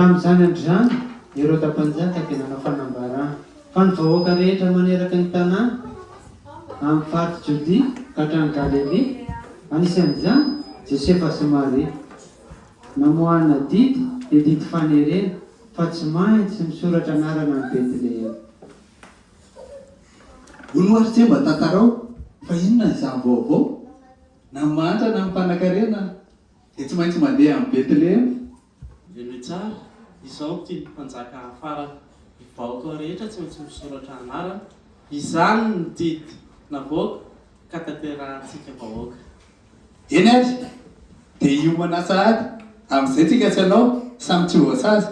Tamin'izany andro izany, Heroda mpanjaka dia nanao fanambarana fa ny vahoaka rehetra maneraka ny tanàna, amin'ny faritr'i Jodia ka hatrany Galilia, anisan'izany Josefa sy Maria, namoahana didy dia didy fanerena fa tsy maintsy misoratra anarana any Betlehema. Hono ary tse mba tantarao fa inona izany vaovao? Na mahantra na mpanankarena dia tsy maintsy mandeha any Betlehema. Henoy tsara, izao no tian'ny mpanjaka hafarana, ny vahoaka rehetra tsy maintsy misoratra anarana, izany no didy navoaka ka tanterahantsika vahoaka. Eny ary, dia hiomana sahady, amin'izay tsika tsy hanao, samy tsy voasazy.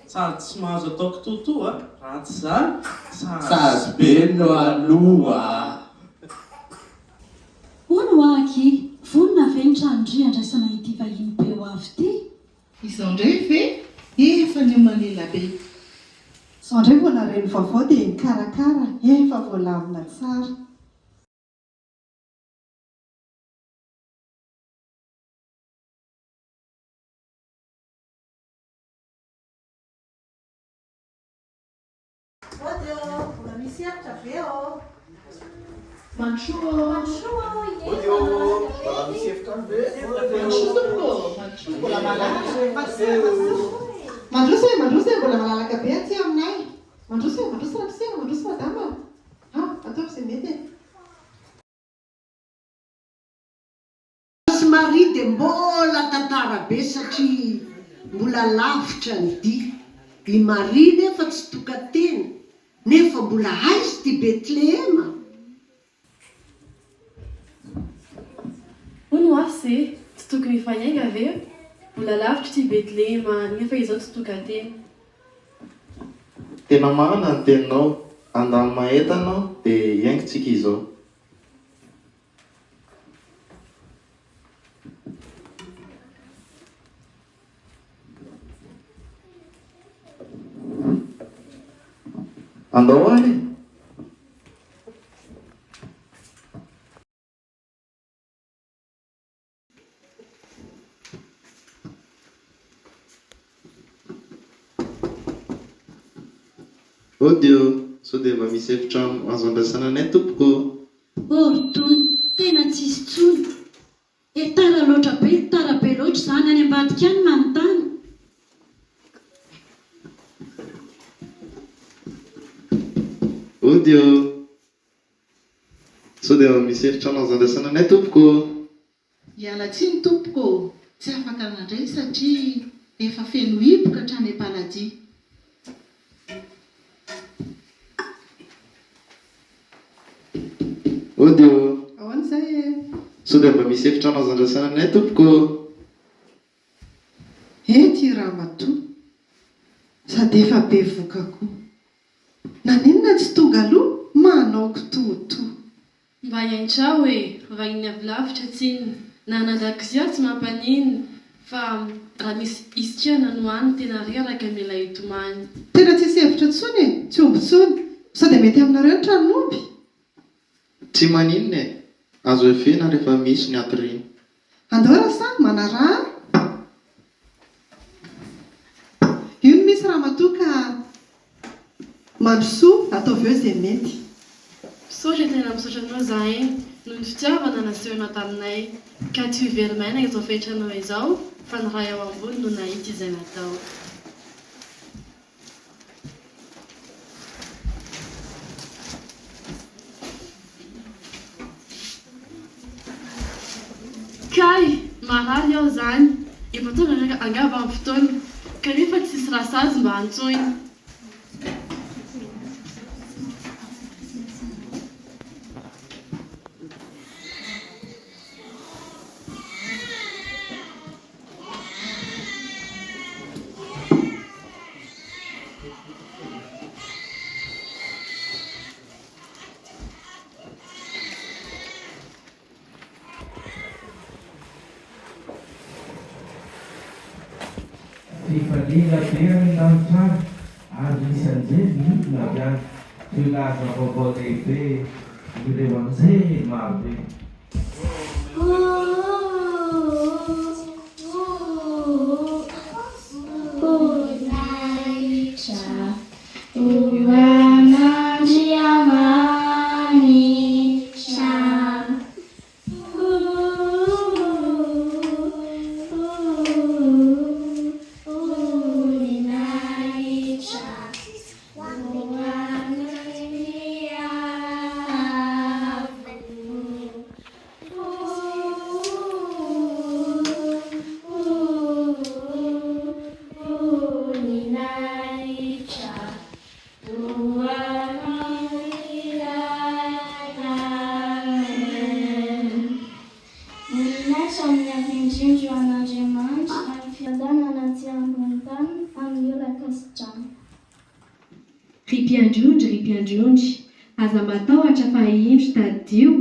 Sady tsy mahazo atao kitoatoa raha tsy izany sazy be no aloha a! Hono hoa akia, vonona ve ny tranon-dry handraisana ity vahiny be ho avy ity? Izao indray ve? Efa niomana ela be. Izao indray vao nahare ny vaovao dia nikarakara, efa voalamina tsara. Mody ô! Mbola misy hevitra ve ô? Mandrosoa ô! Mandrosoa ô! Ie, Mody ô! mbola malalaka be Mbola aty. misy hevitra any ve? Mandrosoa tompoko ô! Mandrosoa. Mbola malalaka. Mandrosoa e, mandrosoa e! Mandroso e, mandroso e, mbola malalaka be aty aminay. Mandroso e, mandroso ramose a, mandroso madama a. Ataovy izay mety e. Sy Maria dia mbola tantara be satria mbola lavitra ny dia. I Maria nefa tsy tokan-tena, nefa mbola aiza ity Betlehema? Hono hoa se, tsy tokony hifanenga ve? Mbola lavitra ity Betlehema nefa izao tsy tokan-tena. Tena marina ny teninao, handamina entana aho dia hiainga tsika izao. Andao ary e! Ody ô! Sao dia mba misy efitrano azo andraisana anay tompoko ô? Oh ry Tony, tena tsisy tsony. Eh tara loatra be, tara be loatra izany, any ambadika any manontany. Ody ô! Sao dia mba misy efitrano azo andraisana anay tompoko ô? Hiala tsiny tompoko ô, tsy afaka nandray satria efa feno hiboka hatrany am-paladia. Ody ô! Ahoana izay e? Sao dia mba misy efitrano azo andraisana anay tompoko ô? Ety i ramatoa, sady efa bevoka koa. Naninona tsy tonga aloha manao kitoatoa. Mba iantrao e, vahiny avy lavitra tsinona, na an'andakozia tsy mampaninona, fa raha misy isitrihana no any tena reraka mila hitomany. Tena tsisy hevitra tsony e, tsy omby tsony. Sao dia mety aminareo ny tranon'omby? Tsy maninona e! Azo efena rehefa misy ny atoriana. Andao raha sahy manaraha Io no misy ramatoa ka mandrosoa ataovy eo izay mety. Misaotra tena misaotra anao zahay noho ny fitiavana nasehonao taminay ka tsy ho very maina izao fetranao izao fa ny Ray ao ambony no nahita izay natao. Kay! Marary aho izany, efa tonga angamba ny fotoana, kanefa tsisy rasazy mba antsoina. Fifaliana be any an-danitra any, ary nisy anjely nidina avy any hilaza vaovao lehibe ireo anjely marobe. trano. Ry mpiandry ondry, ry mpiandry ondry, aza matahotra fa indro tadidio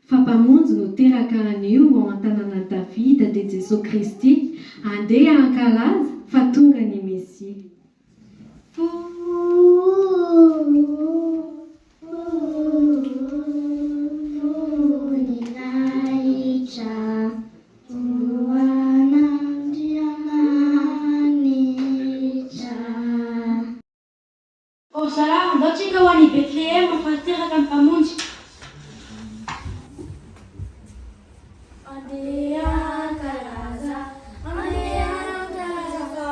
fa Mpamonjy no teraka anio ao an-tanànan'i Davida dia Jesoa Kristy, andeha hankalaza fa tonga ny Mesia. Voninahitra ho an'Andriamanitra. Ô zalahy, andao tsika ho any Betlehema fa teraka ny Mpamonjy. Andeha hankalaza, andeha hankalaza fa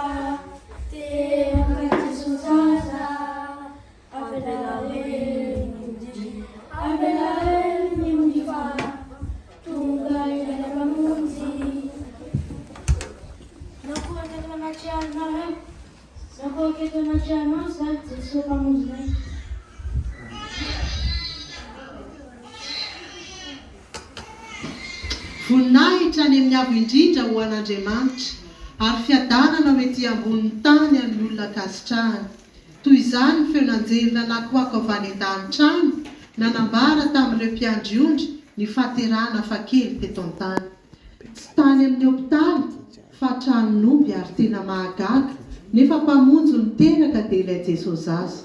teraka Jesoa zaza. Avelao eny ny ondry, avelao eny ny ondry fa tonga ilay Mpamonjy. Nakohaka eto anatrehanareo. Nakohaka eto anatrehanao izaho Jesoa Mpamonjinay. Voninahitra any amin'ny Avo Indrindra ho an'Andriamanitra, ary fiadanana ho ety ambonin'ny tany amin'ny olona ankasitrahany. Toy izany ny feon'anjely nanakoako avy any an-danitra any, nanambara tamin'ireo mpiandry ondry ny fahaterahana hafakely teto an-tany. Tsy tany amin'ny hopitaly fa tranon'omby ary tena mahagaga nefa Mpamonjy no teraka dia ilay Jeso zaza.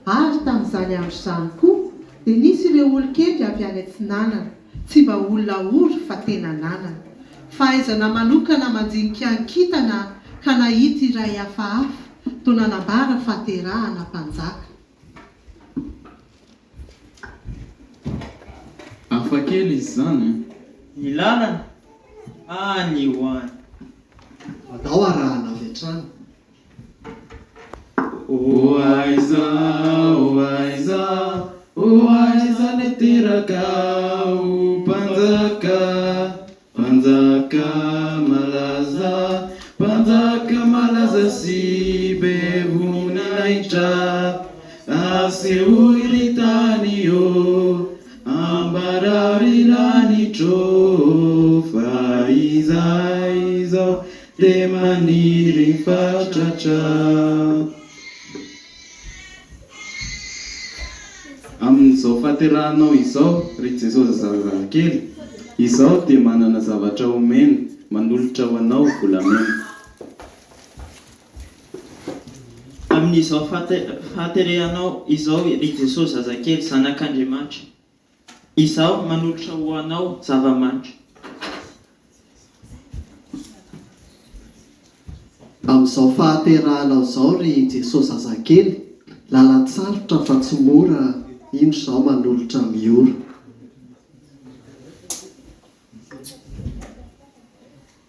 Ary tamin'izany andro izany koa dia nisy ireo olon-kendry avy any atsinanana, tsy mba olona ory fa tena nanana fahaizana manokana manjinika an-kintana ka nahita iray hafahafa toa nanambara fahaterahana mpanjaka. Hafa kely izy izany an! Ny lalana? Any ho any. Andao arahana avy hatrany. Ho aiza, ho aiza, ho aiza ilay teraka ho mpanjaka, mpanjaka malaza, mpanjaka malaza sy be voninahitra, asehoy ry tany ô, ambarao ry lanitro ô, fa izahay izao Dia maniry fatratra. Amin'izao fahaterahanao izao, ry Jesosy zazakely, izaho dia manana zavatra omena, manolotra ho anao volamena. Amin'izao fahaterehanao izao, ry Jesosy zazakely, Zanak'Andriamanitra, Izaho manolotra ho anao zava-manitra. Amin'izao fahaterahanao izao ry Jesoa zazakely, lalan-tsarotra fa tsy mora, indro izaho manolotra miora.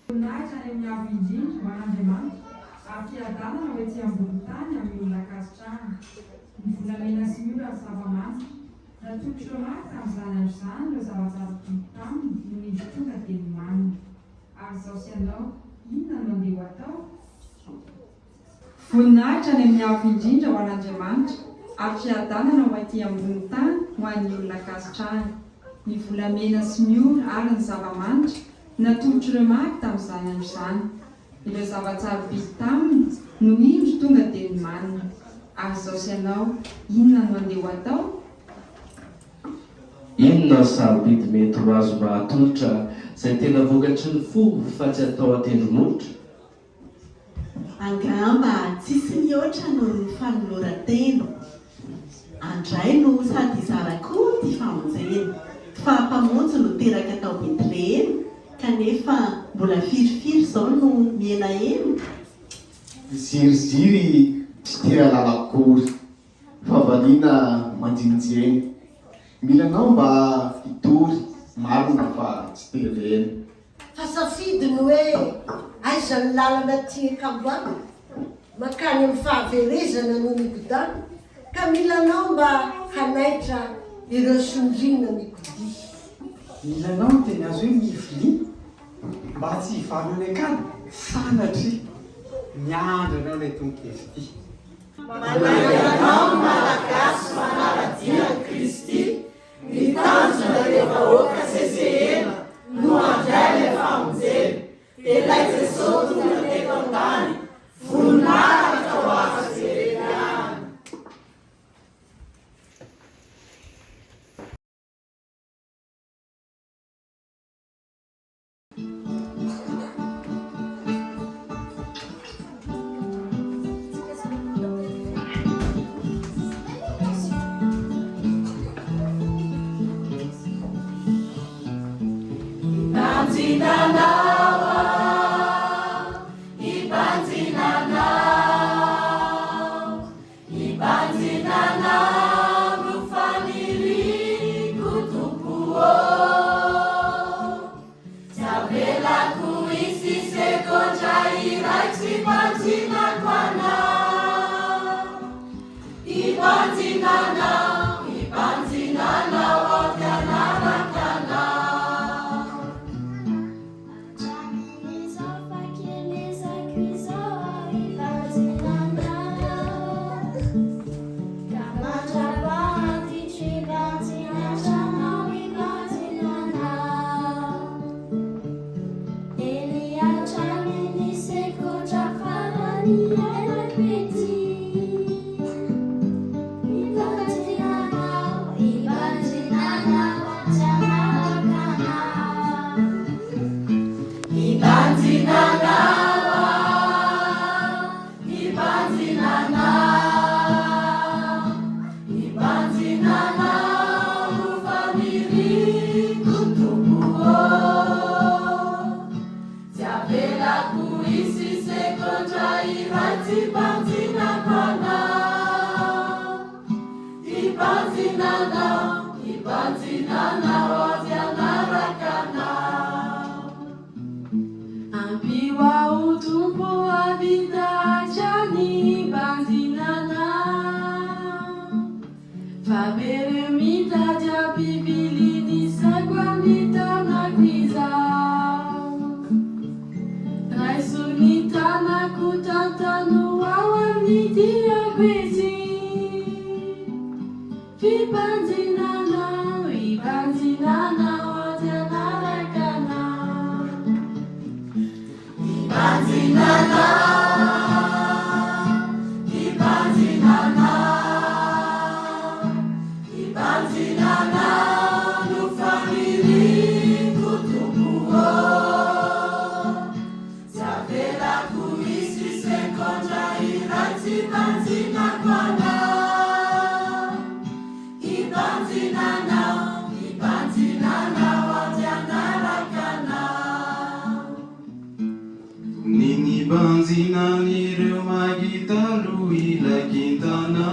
Voninahitra any amin'ny Avo Indrindra ho an'Andriamanitra, ary fiadanana ho ety ambony tany amin'ny olona ankasitrahany. Ny volamena sy ny ora ary zava-manitra. Natolotr'ireo maty tamin'izany andro izany ireo zava-tsarobidy taminy nony izy tonga dia nomaniny. Ary izaho sy ianao, inona no andeha ho atao? Voninahitra any amin'ny Avo Indrindra ho an'Andriamanitra, ary fiadanana ho aty ambony tany ho an'ny olona ankasitrahany. Ny volamena sy miora ary ny zava-manitra natolotr'ireo magy tamin'izany andro izany. Ireo zava-tsarobidy taminy no indro tonga dia nomanina. Ary izao sy ianao, inona no andeha ho atao? Inona ny sarobidy mety ho azo mba hatolotra izay tena vokatry ny fo fa tsy atao an-tendro-molotra? Angamba tsisy mihoatra noho ny fanoloran-tena. Handray no sady hizara koa ity famonjena. Fa Mpamonjy no teraka tao Betlehema, kanefa mbola firifiry izao no mihenahena? Ziriziry tsy te hahalala akory. Fa valiana manjinjeny. Mila anao mba hitory. Marina fa tsy terena. Fa safidy ny hoe aiza ny lalana tian-kamboana, mankany amin'ny fahaverezana no migodàna, ka mila anao mba hanaitra ireo sondriana mikodia. Mila anao miteny azy hoe mivilia mba tsy hivalona any an-kady, sanatria miandry anao ilay Tompo Kristy. Manainga anao ny Malagasy manara-dia an'i Kristy Ny tanjona ireo vahoaka sesehena no handray ilay famonjena, dia ilay Jesoa tonga teto an-tany, voninahitra ho Azy. anao aho, hibanjina anao, hibanjina anao no faniriako Tompo ô. Tsy avelako hisy segondra iray tsy hibanjinako anao, hibanjina anao, hibanjina anao aho te hanaraka anao. Hatramin'izao fahakelezako izao aho hibanjina anao, ka mandra-pahantitro hibanjina hatraminao hibanjina anao. Eny hatramin'ny segondra farany iainako ety. Hibanjina anao, hibanjina anao aho te hanaraka anao. Hibanjina anao aho, hibanjina anao, hibanjina anao no faniriako Tompo ô. Tsy avelako hisy segondra iray tsy hibanjinako anao, hibanjina anao, hibanjina anao aho te hanaraka anao. Ampio aho Tompo hahavita hatrany hibanjina anao, fa be ireo mitady hampivily ny saiko amin'ny tanako izao. Raiso ny tanako tantano ao amin'ny diako ety. Fibanjina anao, hibanjina anao aho te hanaraka anao. Hibanjina anao aho, hibanjina anao, hibanjina anao no faniriako Tompo ô. Tsy avelako hisy segondra iray tsy hibanjinako anao, hibanjina anao, hibanjina anao aho te hanaraka anao. Ny nibanjinan'ireo magy taloha ilay kintana,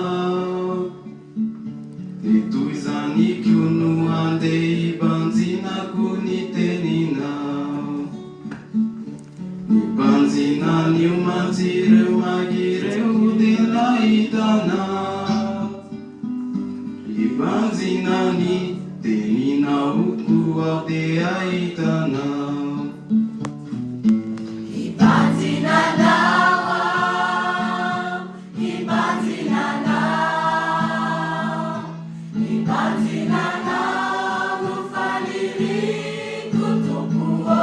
dia toy izany koa no andeha hibanjinako ny teninao. Nibanjinan'io mantsy ireo magy ireo dia nahita anao. Hibanjina ny teninao koa aho dia hahita anao. Hibanjina anao aho, hibanjina anao, hibanjina anao no faniriako Tompo ô.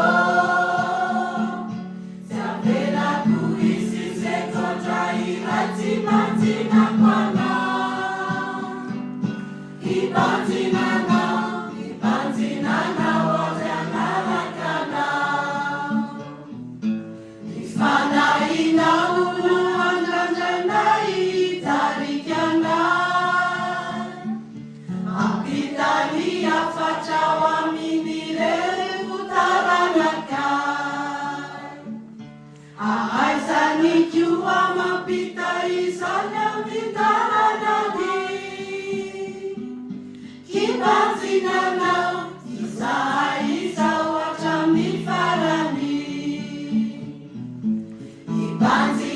Tsy avelako hisy segondra iray tsy hibanjinako anao, hibanjina anao, hibanjina anao aho te hanaraka anao. Ny fanahinao no andrandrainay hitarika anay, hampita ny hafatra ho amin'ireo taranakay. Ahaizany koa mampita izany amin'ny taranany. Hibanjina anao izahay izao hatramin'ny farany. Hibanjina.